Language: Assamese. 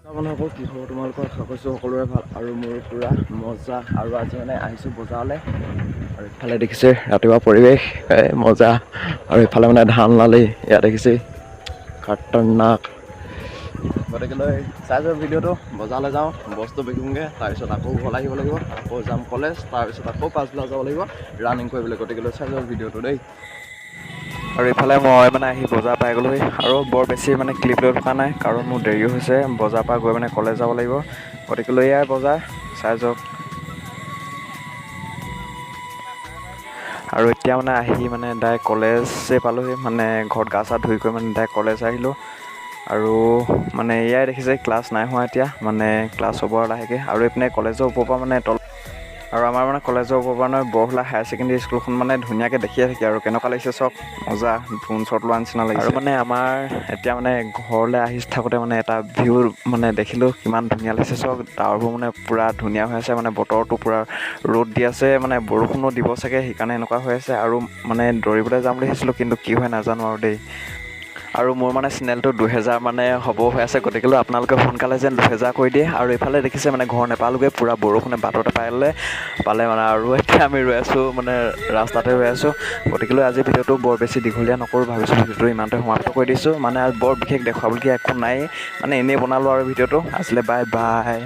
বন্ধুসকল, কি খবৰ তোমালোকৰ? আশা কৰিছোঁ সকলোৰে ভাল আৰু মোৰ পূৰা মজা। আৰু আজি মানে আহিছোঁ বজাৰলৈ আৰু ইফালে দেখিছে ৰাতিপুৱা পৰিৱেশ, এই মজা। আৰু ইফালে মানে ধান লালেই ইয়াত দেখিছে, খাতাৰনাক। গতিকেলৈ চাই যাওক ভিডিঅ'টো। বজাৰলৈ যাওঁ, বস্তু বিকোঁগৈ, তাৰপিছত আকৌ ঘৰলৈ আহিব লাগিব, আকৌ যাম কলেজ, তাৰপিছত আকৌ পাছবেলা যাব লাগিব ৰানিং কৰিবলৈ। গতিকেলৈ চাই যাওক ভিডিঅ'টো দেই। আৰু ইফালে মই মানে আহি বজাৰ পাই গ'লোহি আৰু বৰ বেছি মানে ক্লিপ লৈ থকা নাই, কাৰণ মোৰ দেৰিও হৈছে। বজাৰৰ পৰা গৈ মানে কলেজ যাব লাগিব। গতিকেলৈ এয়াই বজাৰ, চাই যাওক। আৰু এতিয়া মানে আহি মানে ডাইৰেক্ট কলেজে পালোহি। মানে ঘৰত গা চা ধুই কৰি মানে ডাইৰেক্ট কলেজ আহিলোঁ। আৰু মানে এয়াই দেখিছে, ক্লাছ নাই হোৱা এতিয়া, মানে ক্লাছ হ'ব আৰু লাহেকৈ। আৰু এইপিনে কলেজৰ ওপৰৰ পৰা মানে তল আৰু আমাৰ মানে কলেজৰ ওপৰৰ পৰা মানে বৰহোলা হায়াৰ ছেকেণ্ডেৰী স্কুলখন মানে ধুনীয়াকৈ দেখিয়ে থাকি। আৰু কেনেকুৱা লাগিছে চাওক, মজা, ড্ৰোন শ্বট লোৱা নিচিনা লাগিছে। আৰু মানে আমাৰ এতিয়া মানে ঘৰলৈ আহি থাকোঁতে মানে এটা ভিউ মানে দেখিলোঁ, কিমান ধুনীয়া লাগিছে চাওক। ডাৱৰবোৰ মানে পূৰা ধুনীয়া হৈ আছে, মানে বতৰটো পূৰা ৰ'দ দি আছে, মানে বৰষুণো দিব চাগে, সেইকাৰণে এনেকুৱা হৈ আছে। আৰু মানে দৌৰিবলৈ যাম বুলি ভাবিছিলোঁ, কিন্তু কি হয় নাজানো আৰু দেই। আৰু মোৰ মানে চেনেলটো 2000 মানে হ'ব হৈ আছে, গতিকেলৈ আপোনালোকে সোনকালে যেন 2000 কৰি দিয়ে। আৰু এইফালে দেখিছে, মানে ঘৰ নেপালোগৈ, পূৰা বৰষুণে বাটতে পালে পালে মানে। আৰু এতিয়া আমি ৰৈ আছোঁ, মানে ৰাস্তাতে ৰৈ আছোঁ। গতিকেলৈ আজি ভিডিঅ'টো বৰ বেছি দীঘলীয়া নকৰোঁ ভাবিছোঁ, ভিডিঅ'টো ইমানতে সমাপ্ত কৰি দিছোঁ। মানে বৰ বিশেষ দেখুৱাবলগীয়া একো নাই, মানে এনেই বনালোঁ আৰু ভিডিঅ'টো। আজিলৈ বাই বাই।